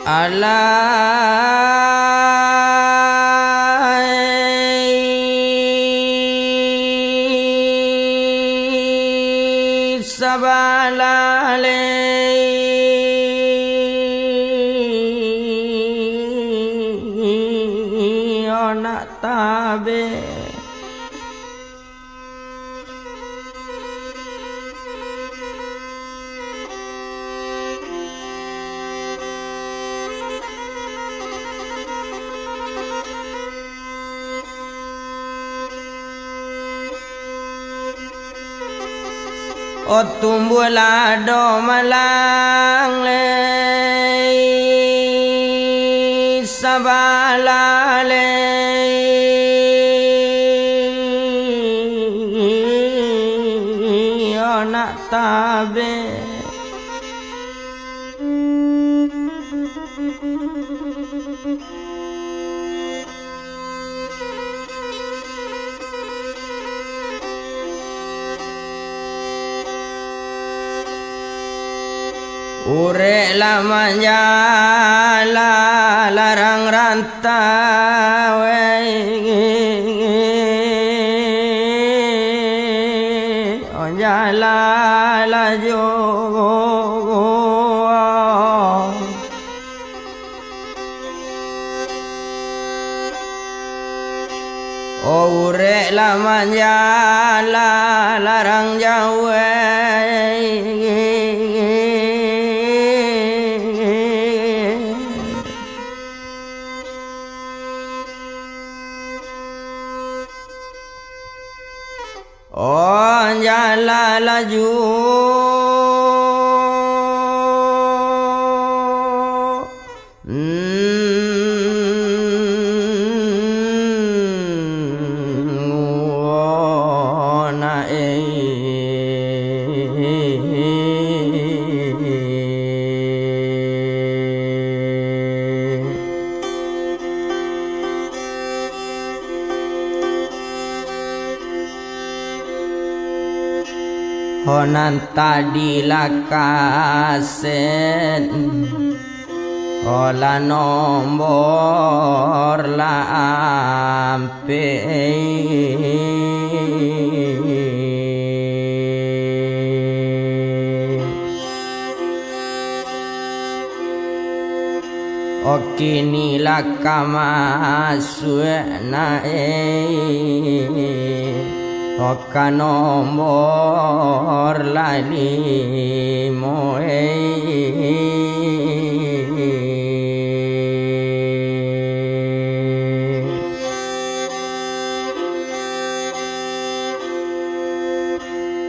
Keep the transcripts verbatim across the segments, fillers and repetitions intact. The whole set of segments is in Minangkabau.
Alai sabalale, anak tabe. O tumbuah lado malang lai sabalale, anak tabe. Urek lah manjala larang rantau, jala lah juo. O urek lah manjala larang jauah. O jala laju. Ho nan tadi lah kaset, ho lah nombor lah ampek. O kini lah ka masuak na e, o ka nombor lah limo e.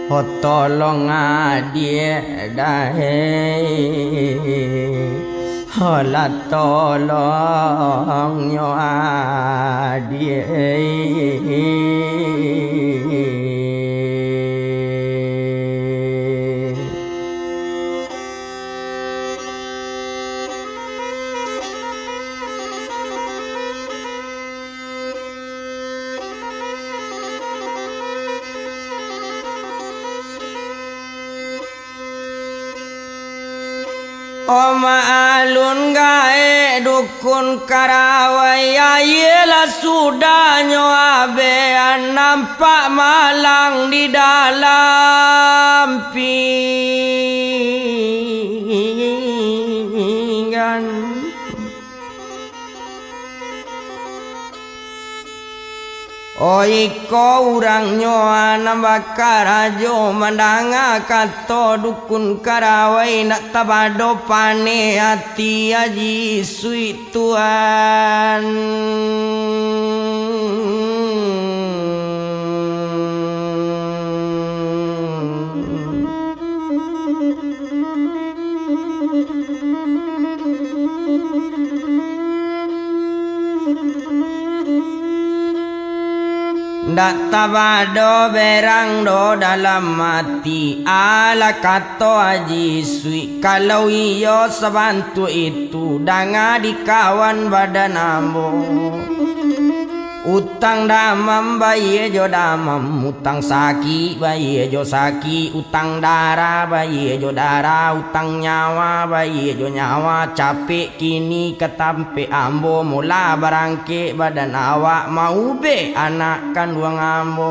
Ho tolong adiak dahai, ho lah tolong nyo adiak. O maalun gaek dukun karawai, aia lah sudahnyo abek, nampak malang di dalam pinggan. O iko urangnyo nan bakarajo, mandanga kato dukun karawai, ndak tabado paneh ati Aji Suik Tuan. Ndak tabado berang doh dalam ati, alah kato Aji Suik, kalau iyo sabantuak itu, danga di kawan badan ambo. Utang damam bayie jo damam, utang sakik bayie jo sakik, utang darah bayie jo darah, utang nyawa bayie jo nyawa. Capek kini ka tampek ambo, mola barangkek badan awak, maubek anak kanduang ambo.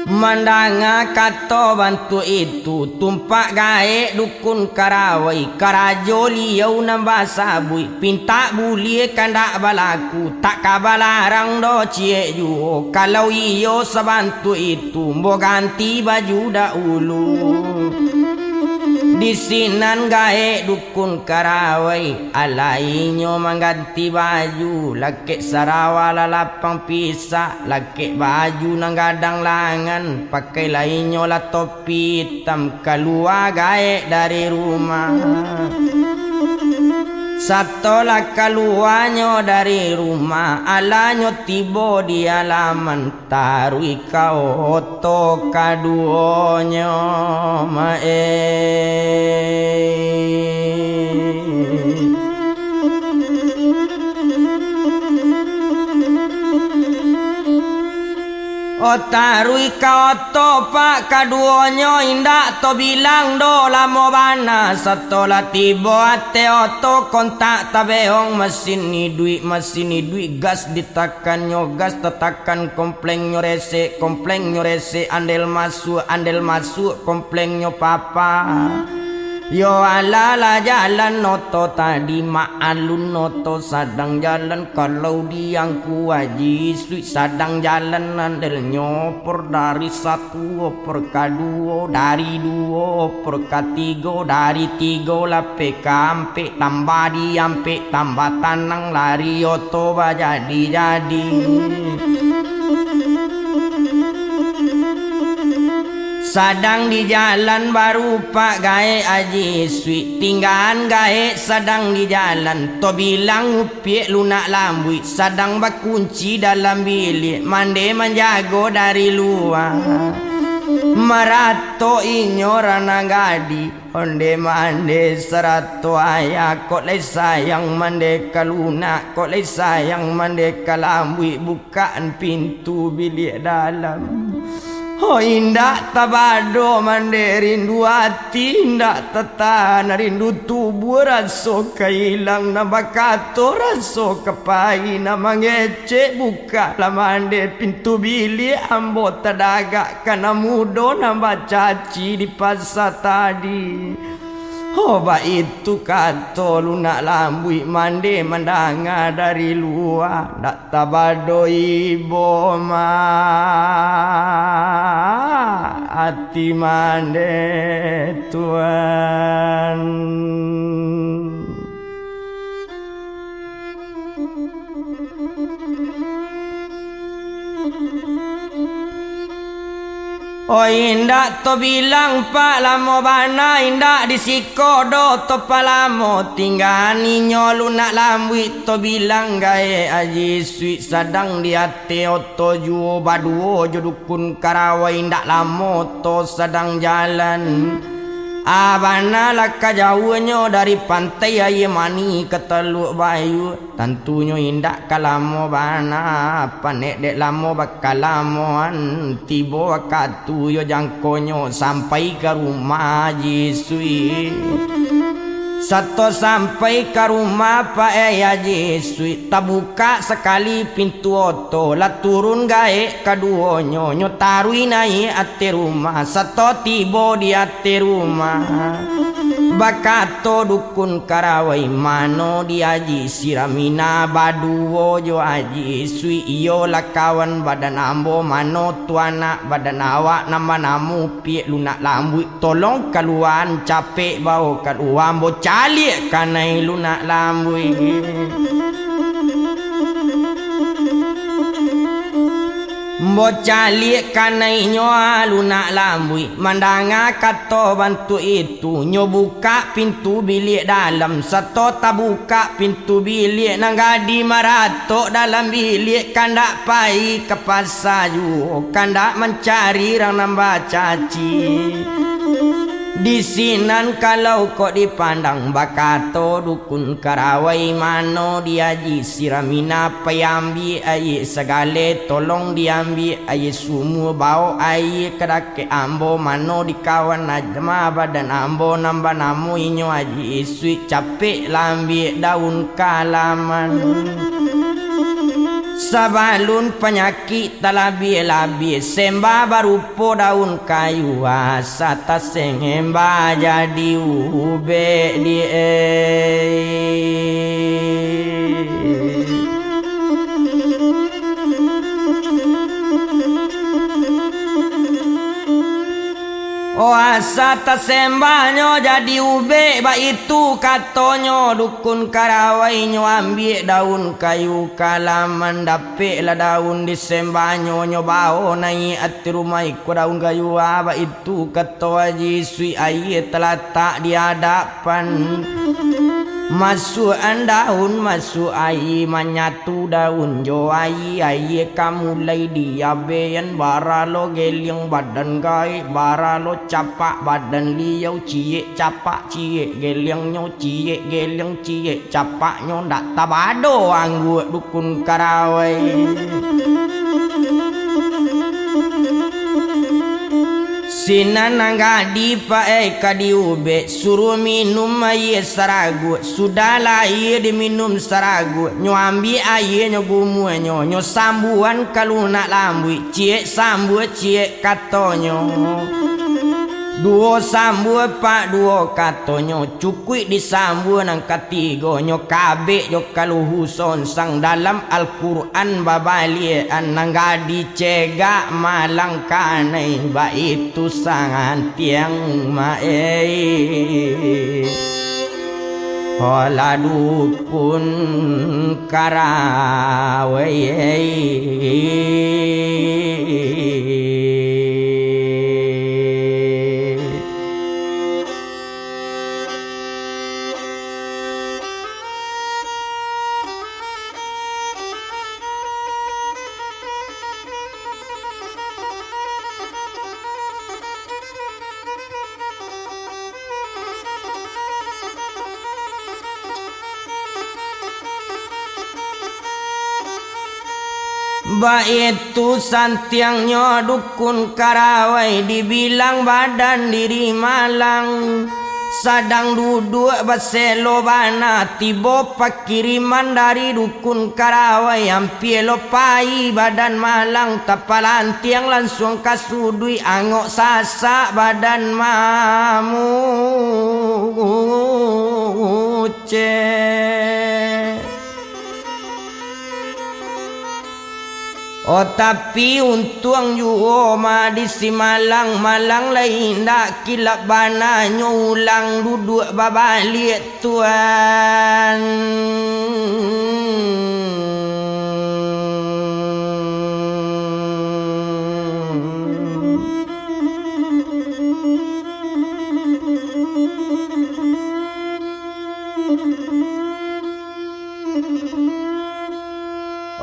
Mandanga kato bantuak itu, tumpak gaek dukun karawai, karajo liau nan basabuik, pintak buliah kandak balaku, tak ka balarang doh ciek juo, kalau iyo sabantuak itu, mbo ganti baju dahulu. Di sinan gaek dukun karawai, alainyo mangganti baju, lakek sarawa lah lapang pisak, lakek baju nan gadang langan, pakai lainyo lah topi itam, kalua gaek dari rumah. Sato lah kaluanyo dari rumah, alanyo tibo di alaman, taruih ka oto kaduonyo, ma-e. O taruih ka oto, Pak, kaduonyo indak tobilang doh, lamo bana. Sato lah tibo ateh oto, kontak tabeong, masin iduik, masin iduik, gas ditakannyo, gas tatakan, komplengnyo resek, komplengnyo resek, andel masuak, andel masuak, komplengnyo papa. Yo alah lah jalan oto tadi, mak alun oto sadang jalan, kalau di angku Aji Suik sadang jalan, andelnyo oper dari satu, oper kaduo, dari duo, oper katigo, dari tigo lapeh ka ampek, tambah di ampek tambah tanang, lari oto bajadi-jadi. Sadang di jalan baru pak gaek Aji Suik, tinggaan gaek sadang di jalan, tobilang upiak lunak lambuik, sadang bakunci dalam biliak, mande manjago dari lua. Maratok inyo ranang gadih, onde mande sarato ayah, kok lai sayang mande ka lunak, kok lai sayang mande ka lambuik, bukaan pintu biliak dalam. Oh, indak tabado mande rindu ati, indak tatahan rindu tubuah, raso ka ilang nan bakato, raso ka pai nan mangecek, bukalah mande pintu biliak ambo tadagak ka nan mudo nan bacaci di pasa tadi. Oh, baitu kato lunak lambuik mande mandanga dari lua, ndak tabado ibo ma ati mande, Tuan. Oi, indak tobilang pak lamo bana, indak di siko doh to palamo, tinggaan inyo lunak lambuik tobilang gaek Aji Suik sadang di ateh oto juo baduo jo dukun karawai, indak lamo oto sadang jalan. Ah, bana lah ka jauahnyo dari pantai Aia Manih ka Taluak Bayua. Tantunyo indak ka lamo bana, panek dek lamo bakalamoan, tibo wakatu yo jangkonyo sampai ka rumah Aji Suik. Sato sampai ka rumah pak e Aji Suik, tabukak sakali pintu oto, lah turun gaek kaduonyo, nyo taruih naiak ateh rumah, sato tibo di ateh rumah. Bakato dukun karawai, mano di Aji Siramina baduo jo Aji Suik, iyo lah kawan badan ambo, mano tu anak badan awak nan banamo Piak Lunak Lambuik, tolong kaluaan capek bao kalua, ambo caliak kanai lunak lambuik. Ambo caliak kanainyo, ah, lunak lambuik. Mandanga kato bantuak itu, nyo bukak pintu biliak dalam, sato tabukak pintu biliak, nan gadih maratok dalam biliak, kandak pai ka pasa juo, kandak mancari rang nan bacaci. Di sinan kalau kok dipandang, bakato dukun Karawai, mano di Aji Siramina, pai ambiak aia sagaleh, tolong diambiak aia sumua, bawok aia ka dakek ambo, mano di kawan Najma badan ambo nan banamo inyo Aji Isuik, capek lah ambiak daun kalaman. Sabalun panyakik talabiah-labiah, sembah barupo daun kayu, asa tasembah jadi ubek di e. Oh, asa tasembahnyo jadi ubek, baitu katonyo dukun Karawai, nyo ambiak daun kayu kalaman, dapeklah daun disembahnyo, nyo bawo naiak ateh rumah iko daun kayu, ah, baitu kato Aji Suik, aia talatak di adapan. Masuakan daun, masuak aia, manyatu daun jo aia, aia ka mulai diabean, bara lo geliang badan gaek, bara lo capak badan liau, ciek capak ciek geliangnyo, ciek geliang ciek capaknyo, ndak tabado angguak dukun Karawai. Sinan nan gadih pakai ka diubek, suruah minum aia saraguak. Sudahlah aia diminum saraguak, nyo ambiak aia nyo gumuanyo, nyo sambuan ka lunak lambuik, ciek sambua ciek katonyo. Duo sambua pak duo katonyo, cukuik disambua nan katigonyo, kabek jo kaluhu sonsang. Dalam Al-Quran babaliakan, nan gadih cegak malang kanai, baitu sangantiang maei. Olah dukun Karawai. Baitu santiangnyo dukun Karawai, dibilang badan diri malang. Sadang duduak baselo bana, tibo pakiriman dari dukun Karawai. Ampia lo pai badan malang, tapalantiang lansuang ka suduik, angok sasak badan mamucek. Oh, tapi untuang juo mah di si malang, malang lai indak kilap bana, nyo ulang duduak babaliak, Tuan.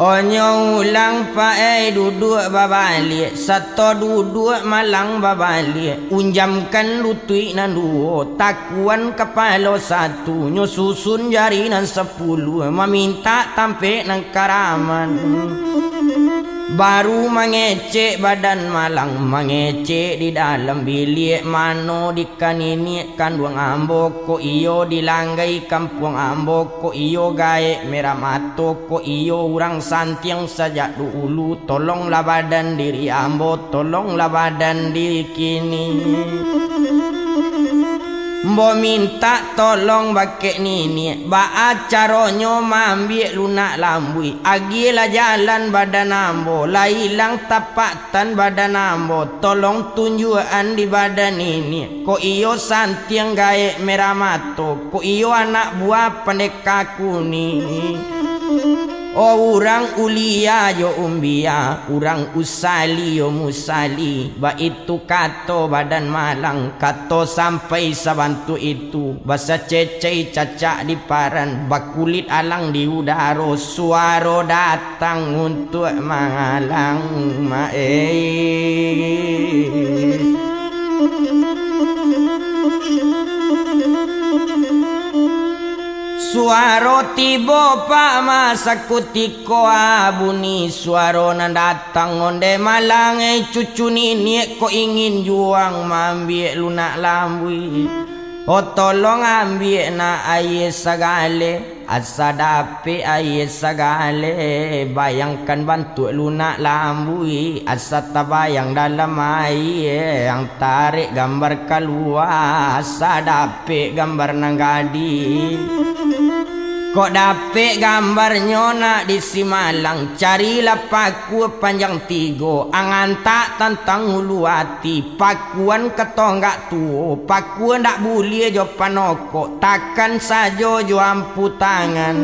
Onyo ulang pakai duduak babaliak, sato duduak malang babaliak, unjamkan lutuik nan duo, takuan kapalo satu, nyo susun jari nan sapuluah, mamintak tampek nan karaman. Baru mangecek badan malang, mangecek di dalam biliak, mano di ka niniak kanduang ambo, kok iyo di langgai kampuang ambo, kok iyo gaek merah mato, kok iyo urang santiang sajak dulu, tolonglah badan diri ambo, tolonglah badan diri kini. Ambo mintak tolong bakeh niniak, baa caronyo maambiak lunak lambuik, agiahlah jalan badan ambo, lah ilang tapak tan badan ambo, tolong tunjuakan di badan niniak. Kok iyo santiang gaek merah mato, kok iyo anak buah pandeka kuning. Oh, urang ulia jo umbia, urang usali jo musali, baitu kato badan malang, kato sampai sabantuak itu, basacecai cacak di paran, bakulik alang di udaro, suaro datang untuak mangalang, maeh. Suaro tibo Pak ma sakutiko, ah, bunyi suaro nan datang ondeh malang, eh, cucu niniak ko ingin juang maambiak lunak lambuik. Oh, tolong ambiak nak aia sagale, asa dapek aia sagale. Bayangkan bantuak lunak lambuik, asa tabayang dalam aia, ang tarek gambar kalua, asa dapek gambar nan gadih. Kok dapek gambarnyo nak di simalang, carilah pakua panjang tigo, ang antak tantang ulu ati, pakuan ka tonggak tuo, pakua ndak buliah jo panokok, takan sajo jo ampu tangan.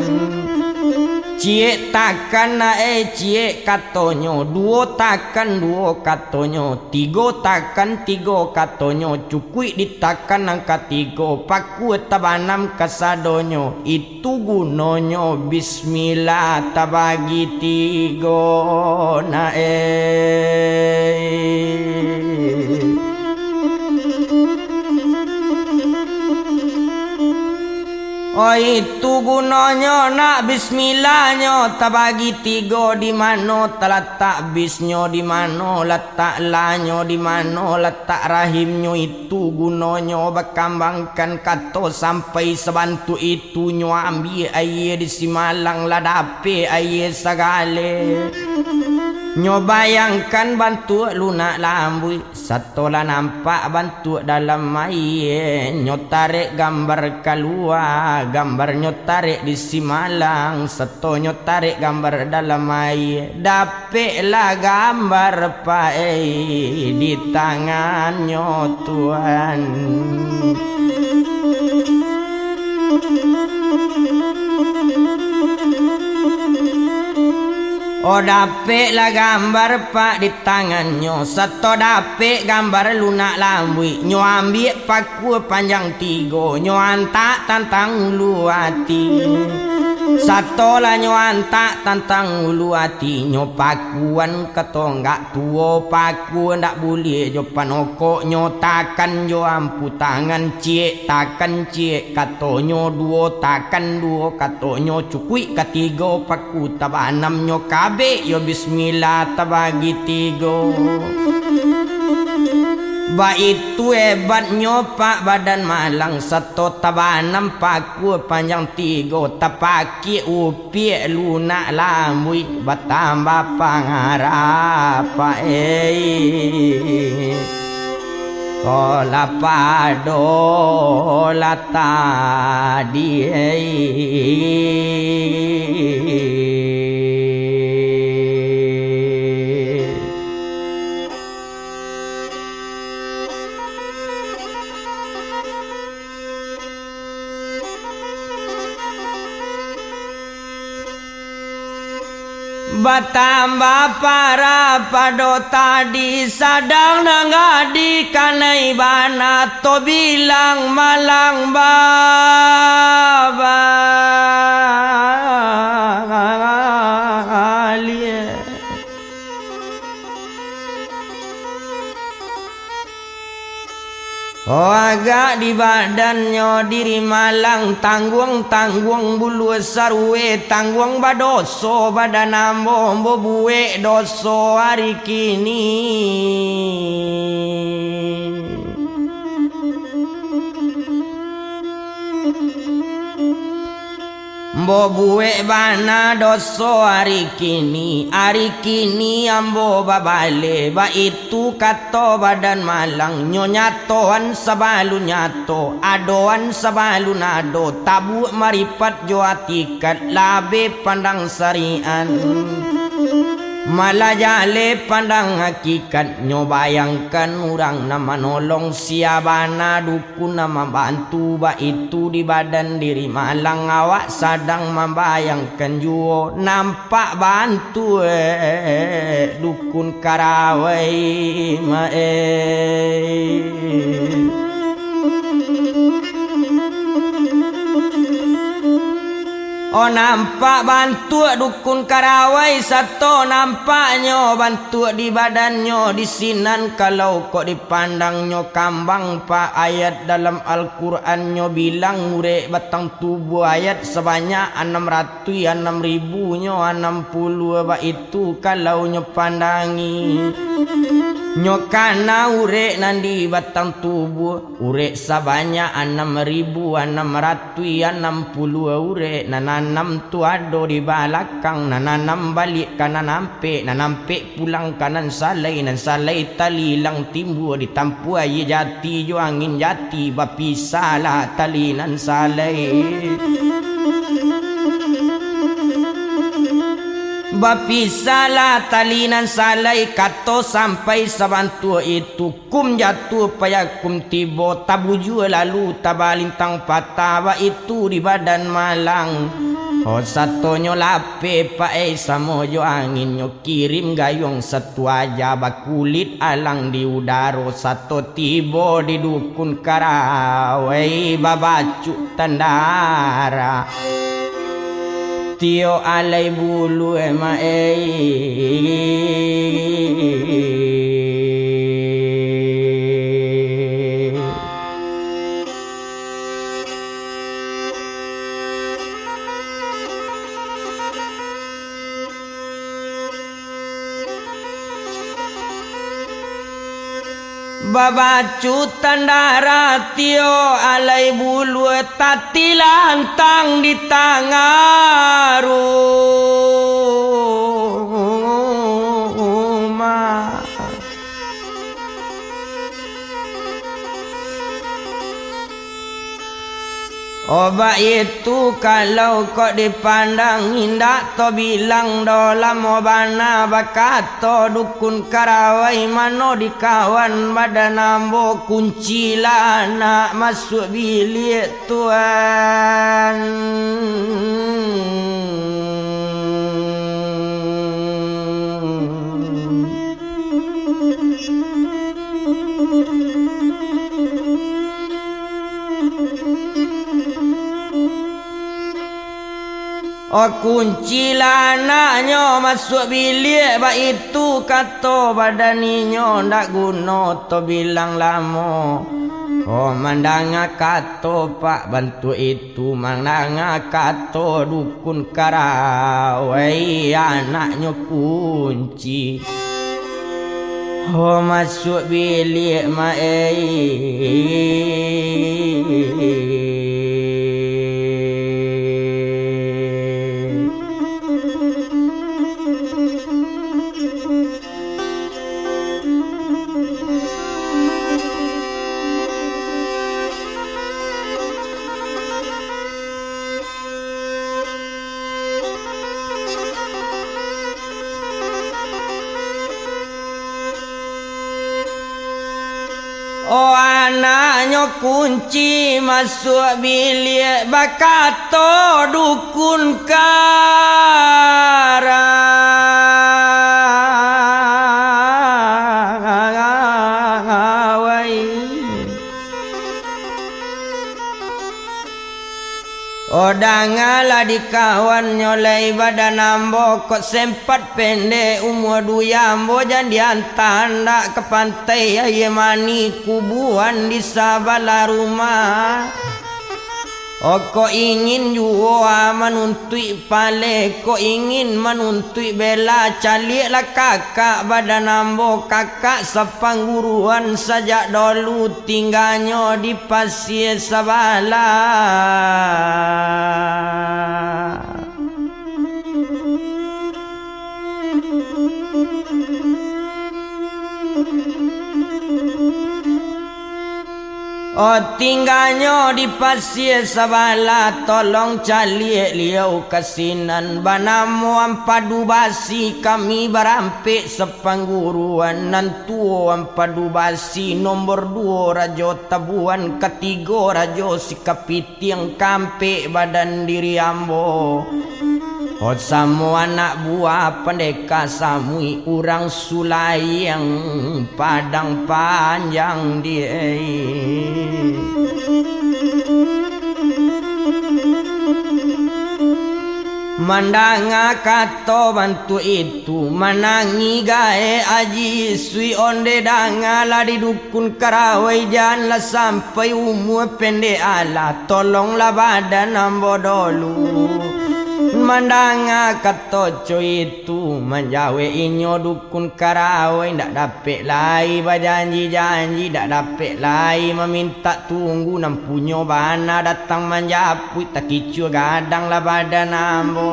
Ciek takan nak, eh, ciek katonyo, duo takan duo katonyo, tigo takan tigo katonyo, cukuik ditakan nan katigo, pakua tabanam kasadonyo. Itu gunonyo bismillah tabagi tigo nak, eh. Oh, itu gunonyo nak bismillahnyo tabagi tigo, di mano talatak bisnyo, di mano latak lahnyo, di mano latak rahimnyo, itu gunonyo bakambangkan kato sampai sabantuak itu, nyo ambiak aia di simalang, lah dapek aia sagale. Nyo bayangkan bantuak lunak lambuik, sato lah nampak bantuak dalam aia, nyo tarek gambar kalua, gambarnyo tarek di simalang, sato nyo tarek gambar dalam aia. Dapeklah gambar Pak, eh, di tangannyo Tuan. Oh, dapeklah gambar Pak di tangannyo, sato dapek gambar lunak lambuik, nyo ambiak pakua panjang tigo, nyo antak tantang ulu ati. Sato lah nyo antak tantang ulu ati, nyo pakuan ka tonggak tuo, pakua ndak buliah jo panokok, nyo takan jo ampu tangan, ciek takan ciek katonyo, duo takan duo katonyo, cukuik katigo, paku tabanamnyo kabek yo bismillah tabagi tigo. Baitu hebatnyo Pak badan malang, sato tabanam pakua panjang tigo, tapakiak upiak lunak lambuik, batambah pangarapan, eh. Ko lah pado lah tadi, eh. Batambah parah pado tadi, sadang nan gadih kanai bana, to bilang malang babaliak. Oh, agak di badannyo diri malang, tangguang-tangguang bulu sarue, tangguang badoso badan ambo, ambo buek doso ari kini. Ambo buek bana doso ari kini, ari kini ambo babale, baitu kato badan malang, nyo nyatoan sabalun nyato, adoan sabalun ado, tabuak maripat jo atikat, labeh pandang sarian. Malah jaleh pandang hakikat, nyo bayangkan urang nan manolong, sia bana dukun nan mambantu, baitu di badan diri malang, awak sadang mambayangkan juo, nampak bantuak dukun karawai ma, eh. Oh, nampak bantuak dukun karawai, sato nampaknyo bantuak di badannyo, di sinan kalau kok dipandangnyo kambang, Pak. Ayat dalam Al-Qurannyo bilang, urek batang tubuah, ayat sabanyak anam ratuih anam ribunyo anam puluah, baitu kalau nyo pandangi. Nyo kana urek nan di batang tubuah, urek sabanyak anam ribu anam ratuih anam puluah urek. Nan anam tu ado di balakang, nan anam baliak ka nan ampek, nan ampek pulang ka nan salai, nan salai tali ilang timbua ditampuah aia jati jo angin jati, bapisahlah tali nan salai. Bapisahlah tali nan salai, kato sampai sabantuak itu. Kum jatuah payakum tibo, tabujua lalu tabalintang patah, baitu di badan malang. Oh, satonyo lapeh, Pak, eh, samo jo angin, nyo kirim gayuang satu aja, bakulit alang di udaro, sato tibo di dukun karawai, babacuk tandara. Tio alai bulu ema ei. Babacutan darah tio alai bulu tatilantang di tangah rumah. Oh, baitu kalau kok dipandang, indak tabilang doh, lamo bana bakato dukun karawai, mano dikawan badan ambo, kuncilah nak masuak biliak, Tuan. Oh, kuncilah anaknyo masuak biliak, baitu kato badan inyo, ndak guno tabilang lamo. Oh, mandanga kato, Pak, bantuak itu, mandanga kato dukun karawai, anaknyo kunci. Ho masuak biliak ma ei. Oh, anaknyo kunci masuak biliak, bakato dukun karawai. Oh, dangalah dikawannyo lai badan ambo, kok sempat pendek umua duya ambo, jan dianta andak ka pantai Aia Manih, kubuan di sabalah rumah. Oh, kok ingin juo manuntuik paleh, kok ingin manuntuik bela, caliaklah kakak badan ambo, kakak sapangguruan sajak dolu, tingganyo di pasia sabalah. Oh, tingganyo di pasia sabalah, tolong caliak liau ka sinan, banamo Ampadu Basi, kami barampek sapangguruan, nan tuo Ampadu Basi, nombor duo Rajo Tabuan, katigo Rajo Sikapitiang, kaampek badan diri ambo. Oh, samo anak buah Pandeka Samuik, urang Sulayang Padang Panjang di. Mandanga kato bantuak itu, manangih gaek Aji Suik. Onde danga lah di dukun Karawai, jan lah sampai umua pendek alah, tolonglah badan ambo dulu. Mandanga kato co itu, manjawek inyo dukun Karawai, ndak dapek lai bajanji-janji, ndak dapek lai mamintak tunggu, nan punyo bana datang manjapuik, takicua gadang lah badan ambo.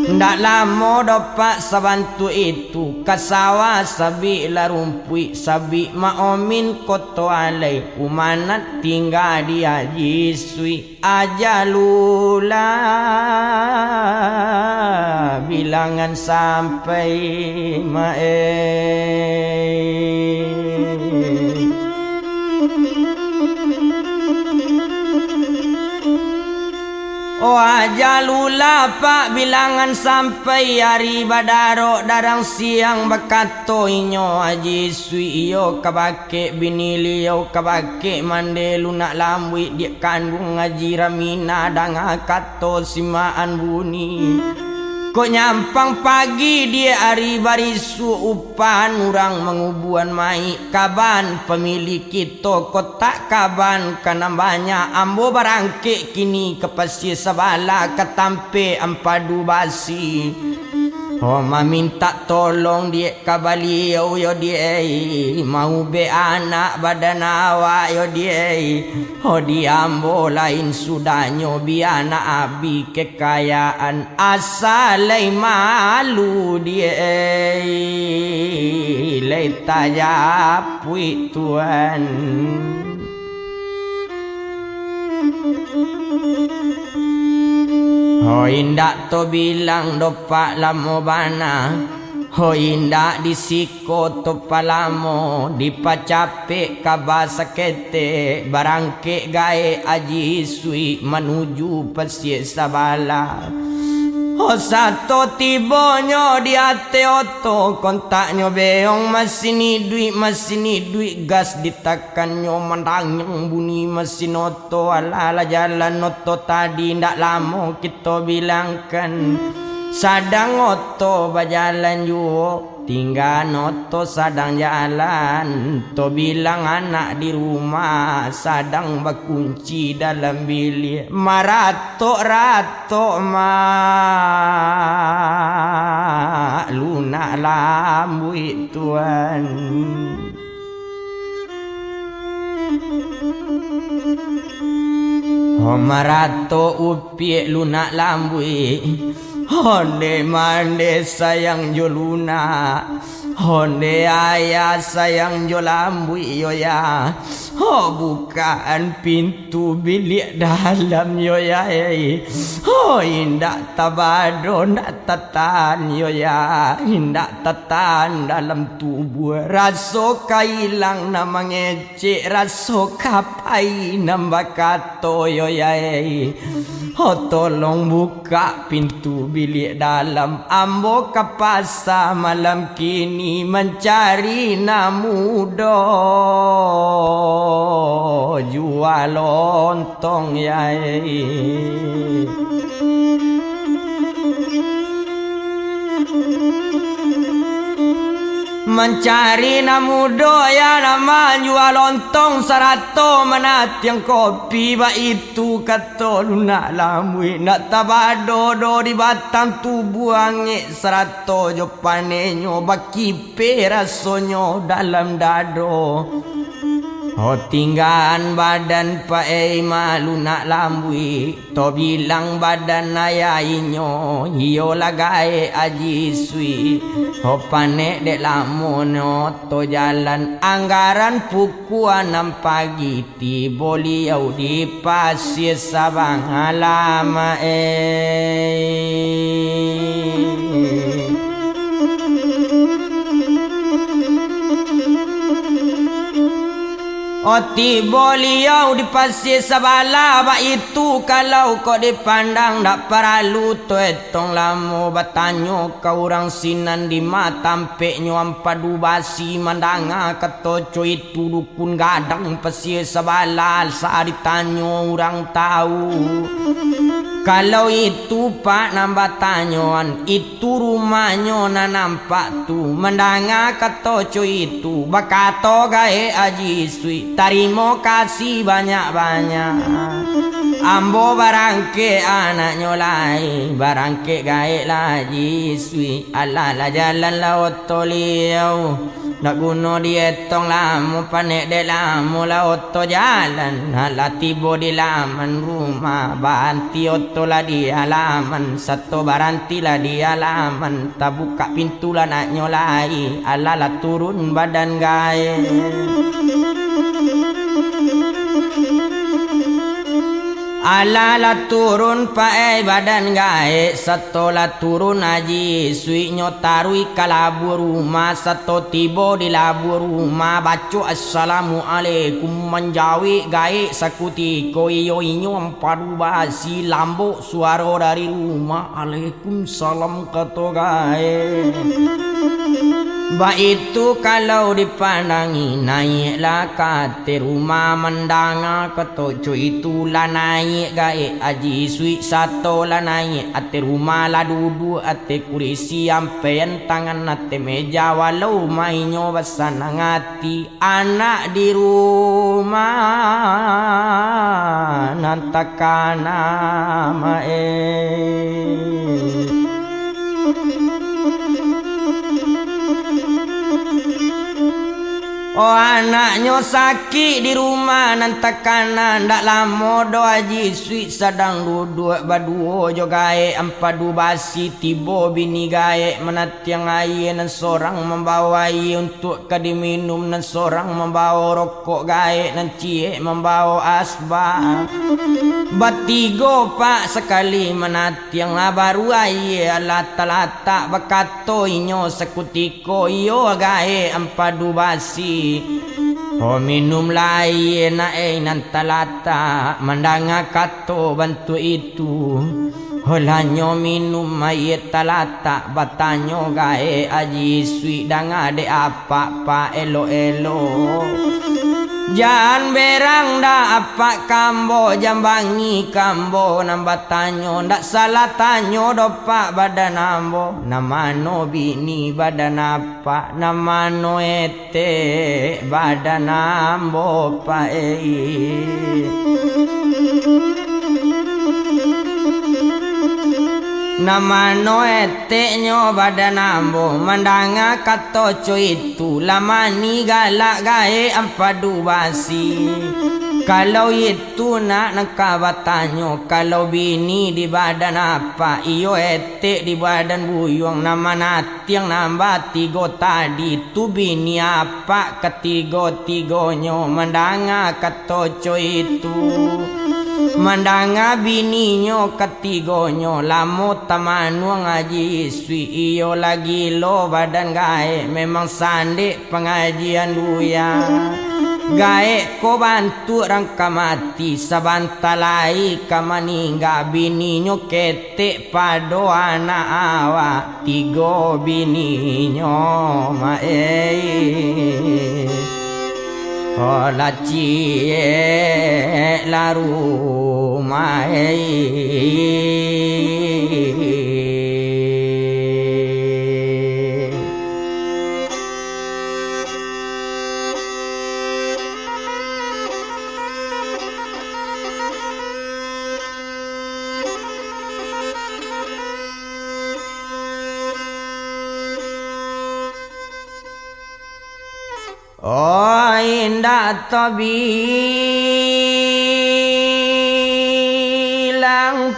Ndak lamo doh, Pak, sabantuak itu, ka sawah sabik lah rumpuik, sabik maomin koto alai, umanat tingga di Aji Suik. Ajalulah bilangan sampai, Mak, eh. Oh, ajalulah, Pak, bilangan sampai, ari badarok darang siang, bakato inyo Aji Suik, iyo kabake bini liau, kabake mande lunak lambuik, diak kanduang Aji Ramina, danga kato simaan bunyi. Kok nyampang pagi, diak ari barisuak upahan urang mangubuan mayik, kaban pamiliak kito, kotak kaban ka nan banyak, ambo barangkek kini ka pasia sabalah, ka tampek ampadu basi. Oh, mamintak tolong, diak, ka baliau, yo, diak, maubek anak badan awak, yo, diak. Oh, di ambo lain sudahnyo, bia nak abih kekayaan, asa lai malu, diak, lai tajapuik, Tuan. Ho, indak to bilang dopak lamo bana. Ho, indak di siko to palamo, dipacapek kaba saketek, barangkek gaek Aji Suik manuju pasiek sabalah. Ho, sato tibonyo di ateh oto, kontaknyo beong, masin iduik, masin iduik, gas ditakannyo, mandangiang bunyi masin oto. Alah, lah jalan oto tadi, ndak lamo kito bilangkan. Sadang oto bajalan juo, tinggaan oto sadang jalan, to bilang anak di rumah, sadang bakunci dalam biliak, maratok-ratok, Mak, lunak lambuik, Tuan. Ho, maratok upiak lunak lambuik, onde mande sayang jo lunak, onde ayah sayang jo lambuik, yo, yah. Ho, bukaan pintu biliak dalam, yo, yah, eh. Ho, indak tabado, ndak tatahan, yo, yah, indak tatahan dalam tubuah. Raso ka ilang nan mangecek, raso ka pai nan bakato, yo, yah, eh. Ho, tolong bukak pintu biliak dalam, ambo ka pasa malam kini mancari nan mudo jua lontong, yah, eh. Mancari nan mudo, yah, nan manjua lontong sarato manatiang kopi, baitu kato lunak lambuik, ndak tabado doh di batang tubuah angek sarato jo panehnyo, bakipeh rasonyo dalam dado. Ho, tinggaan badan paei ma lunak lambuik, to bilang badan ayah inyo, iyolah gaek Aji Suik. Ho, panek dek lamonyo to jalan, anggaran pukua anam pagi, tibo liau di pasia sabang alamak, eh. Oh, tibo liau di pasie sabalah, baitu kalau kok dipandang, dak paralu taetong lamo, batanyo ka urang sinan di ma tampeknyo ampadu basi, mandanga kato co itu dukun gadang pasie sabalah, sa ditanyo urang tau. Kalau itu, Pak, nan batanyoan, itu rumahnyo nan nampak tu. Mandanga kato co itu, bakato gaek Aji Suik, "Tarimo kasih banyak-banyak. Ambo barangkek anaknyo lai, barangkek gaek lah Aji Suik. Alah lah jalan lah oto liau. Ndak guno dietong lamo, panek dek lamo lah oto jalan. Alah tibo di laman rumah, baanti oto lah di alaman, sato baranti lah di alaman, tabukak pintu lah anaknyo lai, alah lah turun badan gaek." Alah lah turun, Pak, eh, badan gaek, sato lah turun Aji Suiknyo taruih ka labuah rumah, sato tibo di labuah rumah, baco assalamualaikum, manjawek gaek sakutiko, iyo inyo ampadu basi, lambok suaro dari rumah, "Alaikum salam," kato gaek. Baitu kalau dipandangi, naiaklah ka ateh rumah, mandanga kato co itu, lah naiak gaek Aji Suik, sato lah naiak ateh rumah, lah duduak ateh kurisi, ampean tangan ateh meja, walau mainyo basanang ati. Anak di rumah nan takana, Mak, eh. Oh, anaknyo sakik di rumah nan takana, ndak lamo doh Aji Suik sadang duduak baduo jo gaek ampadu basi, tibo bini gaek manatiang aia, nan sorang mambawo aia untuak ka diminum, nan sorang mambawo rokok gaek, nan ciek mambawo asbak. Batigo, Pak, sakali manatiang lah baru aia lah talatak, bakato inyo sakutiko, "Iyo gaek ampadu basi. Oh, minumlah aia nak, eh, nan talatak." Mandanga kato bantuak itu, Olanyo minum aia talatak, batanyo gaek Aji Suik, "Danga dek apak, Pak, elok-elok. Jan berang dah apak ka ambo, jan bangih ka ambo nan batanyo. Ndak salah tanyo doh, Pak, badan ambo. Nan mano bini badan apak, nan mano etek badan ambo, Pak, eh. Nan mano eteknyo badan ambo?" Mandanga kato co itu, lah mani galak gaek ampadu basi. Kalau itu nak nan ka batanyo, kalau bini di badan apak, iyo etek di badan buyuang, nan manatiang nan batigo tadi, tu bini apak katigo-tigonyo. Mandanga kato co itu, mandanga bininyo katigonyo, lamo tamanuang Aji Suik, iyo lah gilo badan gaek, memang sandek pangajian buya. Gaek ko bantuak rang ka mati, sabanta lai ka maningga, bininyo ketek pado anak awak, tigo bininyo, Mak, eh. Oh, lah ciek lah rumah, eh. Oh, indak tabilang,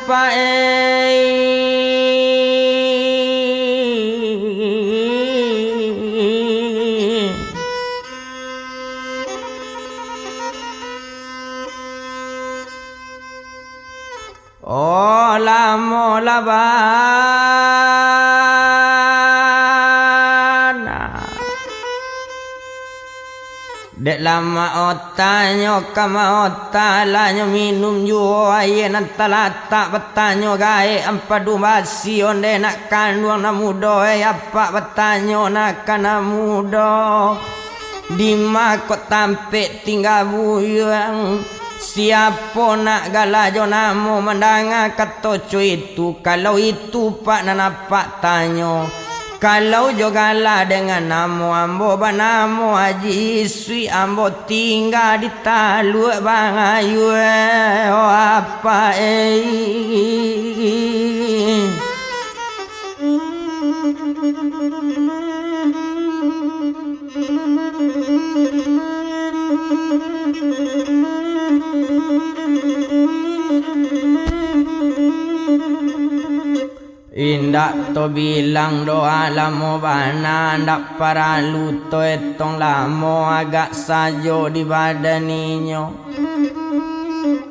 Pak, eh. Oh, lamo lah bana. Dek lamak otanyo ka maota, lah nyo minun juo aia nan talatak, batanyo gaek ampadu basi, onde nak kanduang nan mudo, eh, apak batanyo nak ka nan mudo. Dima kok tampek tingga buyuang? Siapo nak gala jo namo? Mandanga kato co itu, kalau itu pak nan apak tanyo, kalau jo gala dengan namo ambo banamo Aji Isuik, ambo tingga di Taluak Bangayuang, oh apak ei. Indak to bilang doa lamo bana, ndak paralu to etong lamo, agak sajo di badan inyo.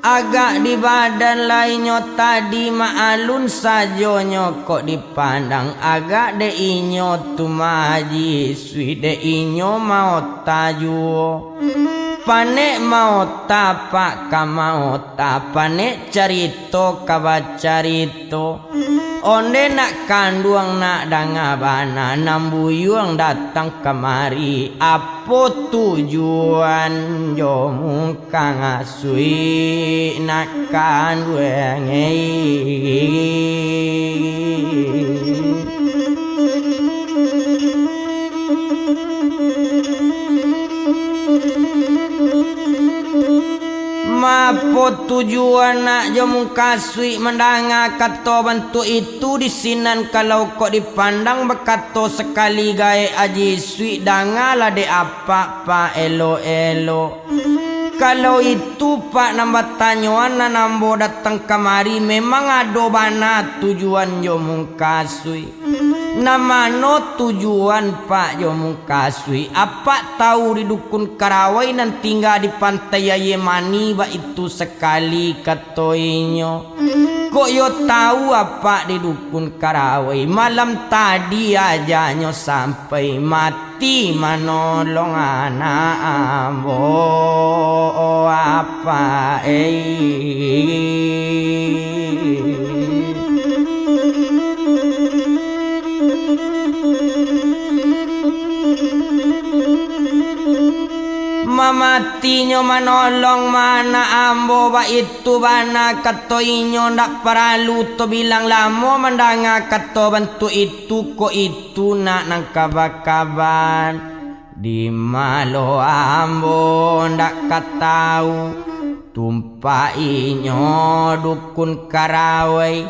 Agak di badan lah inyo tadi, maalun sajonyo kok dipandang, agak dek inyo tu Aji Isuik, dek inyo maota juo. Panek maota pak ka maota, panek carito ka bacarito. Onde nak kanduang nak danga bana, nan buyuang datang kamari, apo tujuan jo mukasuik nak kanduang ei? Mapo tujuan nak jo mukasuik mandanga kato bantuak itu di sinan? Kalau kok dipandang bakato sakali gaek Aji Isuik, dangalah dek apak pak elok-elok. Kalau itu pak nan batanyoan nan ambo datang kamari, memang ado bana tujuan jo mukasuik. Nan mano tujuan pak jo mukasuik? Apak tahu di Dukun Karawai nan tingga di Pantai Aia Manih, baitu sakali kato inyo. Kok yo tahu apak di Dukun Karawai? Malam tadi ajanyo sampai mati manolong anak ambo, oh apak ei. Mamatinyo manolong ma anak ambo, baitu bana kato inyo, ndak paralu to bilang lamo mandanga kato bantuak itu, kok itu nak nan kaba-kaban. Di malo ambo ndak ka tahu, tumpak inyo Dukun Karawai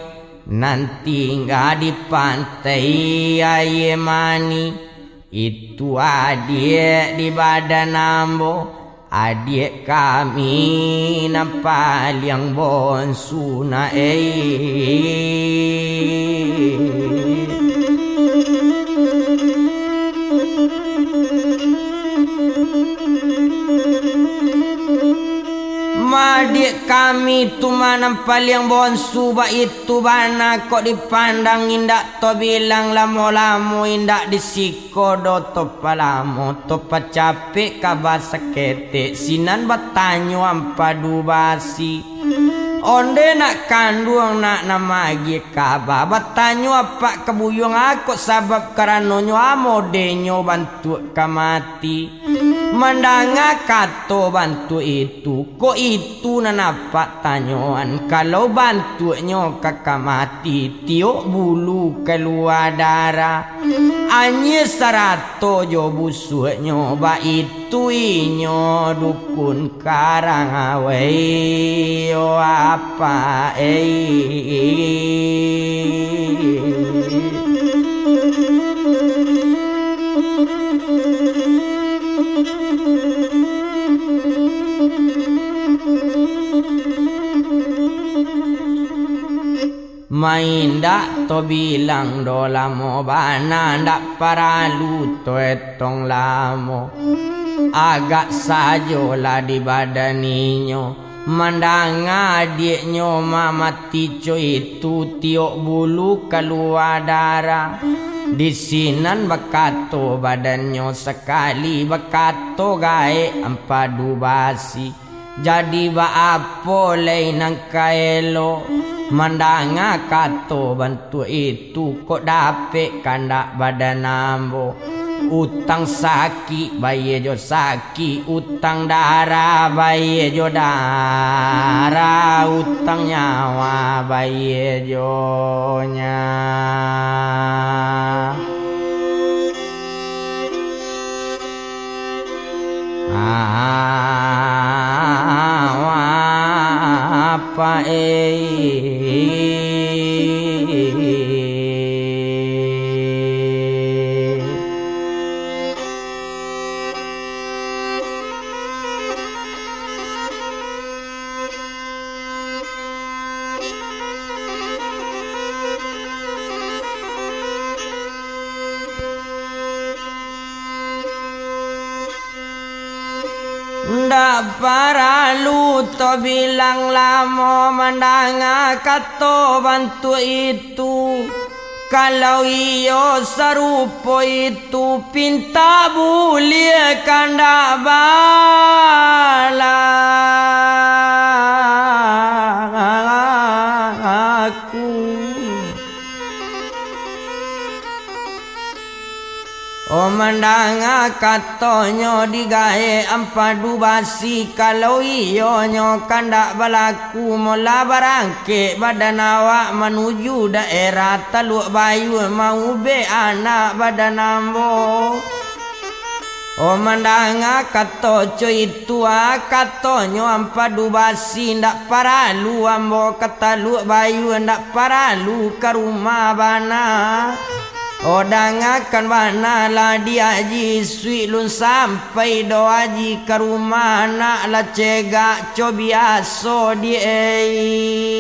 nan tingga di Pantai Aia Manih. Itu adiak di badan ambo, adiak kami nan paliang bonsu nak ei. Ma adiak kami tu ma nan paliang bonsu, baitu bana kok dipandang, indak to bilang lamo-lamo, indak di siko doh to palamo, to pacapek kaba saketek, sinan batanyo ampadu basi. Onde nak kanduang nak nan maagiah kaba, batanyo apak ka buyuang, a kok sabab karanonyo a modenyo bantuak ka mati. Mandanga kato bantuak itu, kok itu nan apak tanyoan, kalau bantuaknyo ka ka mati, tiok bulu kalua darah. Anyia sarato jo busuaknyo, baitu inyo Dukun Karang Awai, yo apak ei. Ma indak to bilang doh lamo bana, ndak paralu to etong lamo. Agak sajolah di badan inyo, mandanga adiaknyo mamati co itu, tiok bulu kalua darah. Di sinan bakato badannyo, sakali bakato gaek ampadu basi. Jadi baapo lai nan ka elok, mandanga kato bantuak itu, kok dapek kandak badan ambo. Utang sakik bayie jo sakik, utang darah bayie jo darah, utang nyawa bayie jo nyawa. Apak ei. Ndak paralu to bilang lamo mandanga kato bantuak itu. Kalau iyo sarupo itu, pintak buliah kandak balaku. Oh, mandanga katonyo digaek ampadu basi, kalau iyonyo kandak balaku, molah barangkek badan awak manuju daerah Taluak Bayua, maubek anak badan ambo. Oh, mandanga kato co itu, ah, katonyo ampadu basi, ndak paralu ambo ka Taluak Bayua, ndak paralu ka rumah bana. Oh, dangakan bana lah di Aji Suik, lun sampai do Aji ka rumah, anak lah cegak co biaso di ei.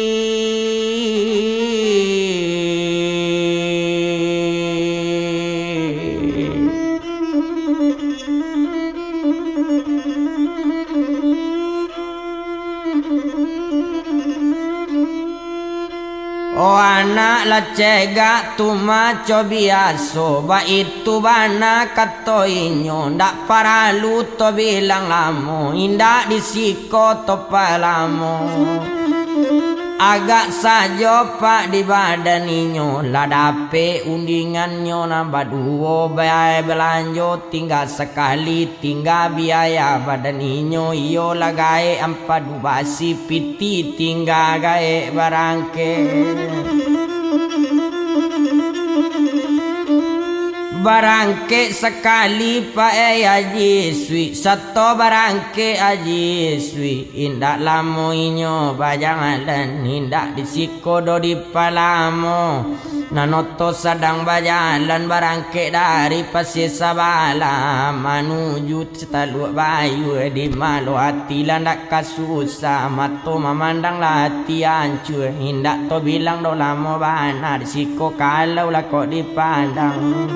Oh, anak lah cegak tu maco biaso, baitu bana kato inyo, ndak paralu to bilang lamo, indak di siko to palamo. Agak sajo pak di badan inyo, lah dapek undingannyo nan baduo, bae balanjo tingga sakali, tingga biaya badan inyo, iyo lah gaek ampadu basi, piti tingga gaek barangkek. Barangkek sakali pak, eh, Aji Suik, sato barangkek Aji Suik. Indak lamo inyo bajalan, indak di siko doh dipalamo. Nan oto sadang bajalan, barangkek dari Pasie Sabalah manuju Taluak Bayua, di malo ati lah ndak ka susah, mato mamandang lah ati ancua, indak to bilang doh lamo bana di siko kalau lah kok dipandang.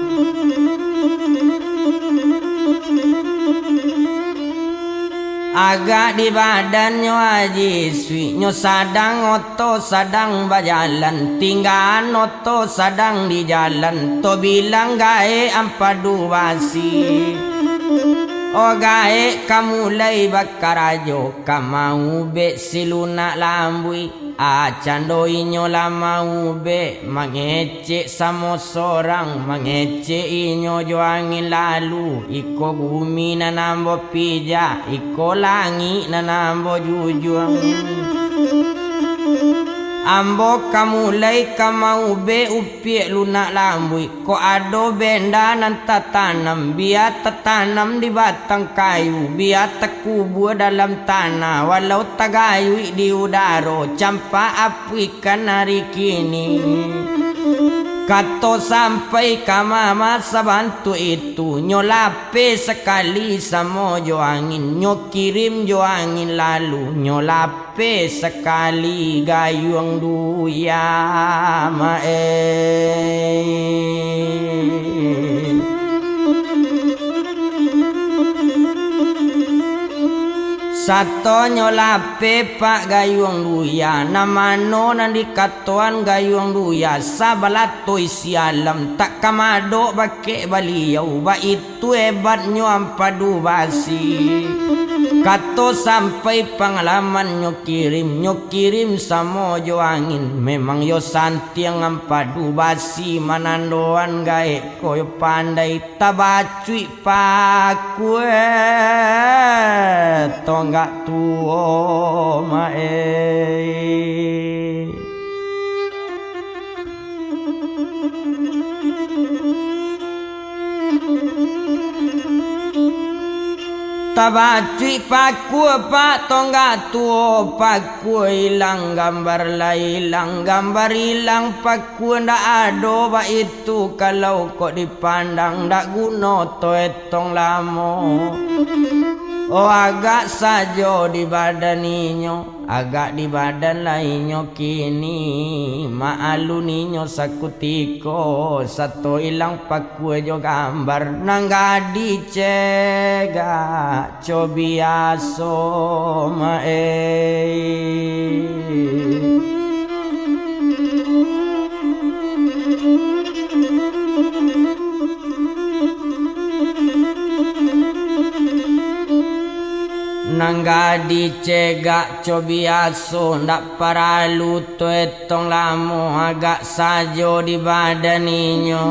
Agak di badannyo Aji Suik, nyo sadang oto sadang bajalan, tinggaan oto sadang di jalan, to bilang gaek ampadu basi. Oh, gaek ka mulai bakarajo, ka maubek si lunak lambuik. Ah, cando inyo lah maubek, mangecek samo sorang, mangecek inyo jo angin lalu, iko bumi nan ambo pijak, iko langik nan ambo jujuang. Ambo ka mulai ka maubek upiak lunak lambuik, kok ado benda nan tatanam, bia tatanam di batang kayu, bia takubua dalam tanah, walau tagayuik di udaro, campak apuih kan ari kini. Kato sampai ka mama sabantuak itu, nyo lapeh sakali samo jo angin, nyo kirim jo angin lalu, nyo lapeh sakali gayuang duya maeh. Katonyo lapeh Pak Gayuang Duya, nan mano nan dikatoan Gayuang Duya, sabalah toh isi alam, tak ka madok bakeh baliau, baitu hebatnyo Ampadu Basi. Kato sampai pangalaman nyo kirim, nyo kirim samo jo angin, memang yo santiang Ampadu Basi manandoan gaek ko yo pandai. Tabacuik pakua tonggak tuo, Mak, eh. Tabacuik pakua, Pak, tonggak tuo, pakua ilang gambar, lah ilang gambar, ilang pakua ndak ado, baitu kalau kok dipandang, ndak guno toh etong lamo. Oh, agak sajo di badan inyo, agak di badan lah inyo kini, mak alun inyo sakutiko, sato ilang pakua jo gambar, nan gadih cegak co biaso, Mak, eh. Nan gadih cegak co biaso, ndak paralu toh etong lamo, agak sajo di badan inyo.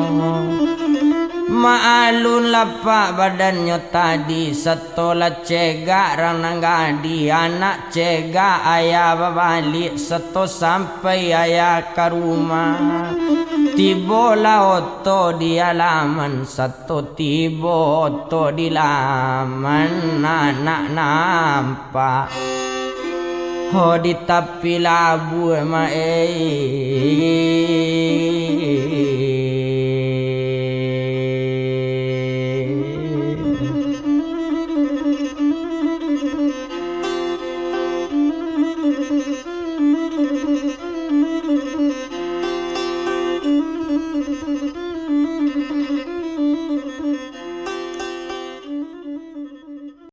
Mak alun lapak badannyo tadi, sato lah cegak rang nan gadih, anak cegak ayah babaliak, sato sampai ayah ka rumah. Tibolah oto di alaman, sato tibo oto di laman, anak nampak ho di tapi labuah, Mak, eh.